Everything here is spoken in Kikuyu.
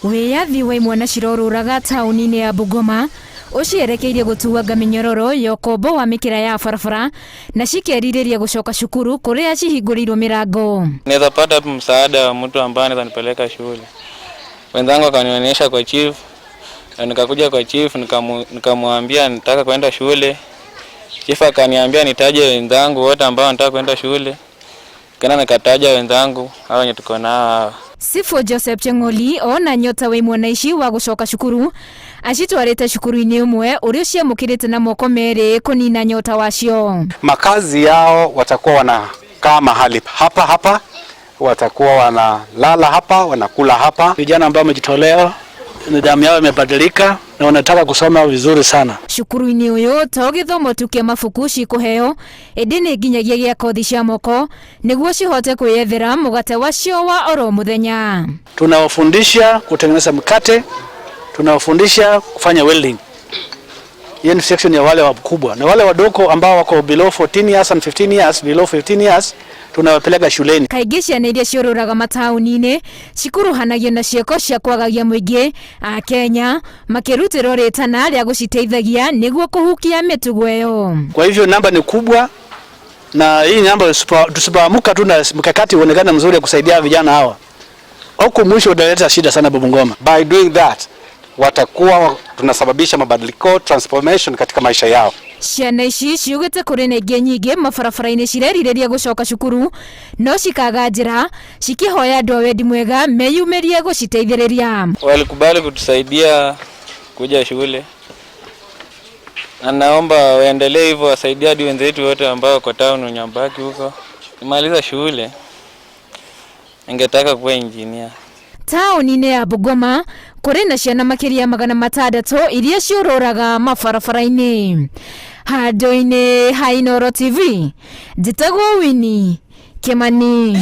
Wĩyathi wa imwana cirorũraga taũni-inĩ ya Bungoma ũcierekeirie gũtuanga mĩnyororo ya ũkombo wa mĩkĩra ya barabara na cikerirĩria gũcoka cukuru kũrĩa cihingũrĩirwo mĩrango. Naweza pata msaada wa mtu ambaye anaweza nipeleka shule. Wenzangu wakanionyesha kwa chief, na nikakuja kwa chief nikamwambia nitaka kwenda shule. Chief akaniambia nitaje wenzangu wote ambao wanataka kwenda shule. Kana nikataja wenzangu hao wenye tuko nao. Sifo Joseph Cheng'oli ona nyota wa imwana ici wa gũcoka cukuru acitwarĩte cukuru-inĩ ũmwe ũrĩa ũciamũkĩrĩte na moko merĩ kũnina nyota wacio. Makazi yao watakuwa wanakaa mahali hapa hapa, watakuwa wanalala hapa, wanakula hapa. Vijana ambao wamejitolea, nidhamu yao imebadilika na wanataka kusoma vizuri sana. Cukuru-inĩ ũyũ to gĩthomo tu kĩa mabuku cikũheo ĩndĩ nĩ nginyagia gĩa kothi cia moko nĩguo cihote kwĩyethera mũgate wacio wa oro mũthenya. Tunawafundisha kutengeneza mkate, tunawafundisha kufanya welding. Hiyo ni section ya wale wakubwa, na wale wadogo ambao wako below 14 years and 15 years, below 15 years tunawapeleka shuleni. Kaingĩ ciana iria ciũrũraga mataũni-inĩ cikuruhanagio na ciĩko cia kwagagia mũingĩ a Kenya makĩrutĩrwo rĩtana rĩa gũciteithagia nĩguo kũhukia mĩtugo ĩyo. Kwa hivyo namba ni kubwa, na hii namba tusipoamka tu na mkakati uonekane mzuri ya kusaidia vijana hawa, huku mwisho utaleta shida sana Bungoma. By doing that watakuwa tunasababisha mabadiliko, transformation katika maisha yao. Ciana ici ciugĩte kũrĩ na ingĩ nyingĩ mabarabara-inĩ cirerirĩria gũcoka cukuru no cikaga njĩra cikĩhoya andũ a wendi mwega meyumĩrie gũciteithĩrĩria. Walikubali kutusaidia kuja shule, na naomba waendelee hivyo, wasaidie hadi wenzetu wote ambao wako town Nyambaki huko. Nimaliza shule ningetaka kuwa engineer. Taũni-inĩ ya Bungoma kũrĩ na ciana makĩria 600 iria ciũrũraga mabarabara-inĩ. Handũ-inĩ ha Inooro TV, njĩtagwo Winnie Kimani.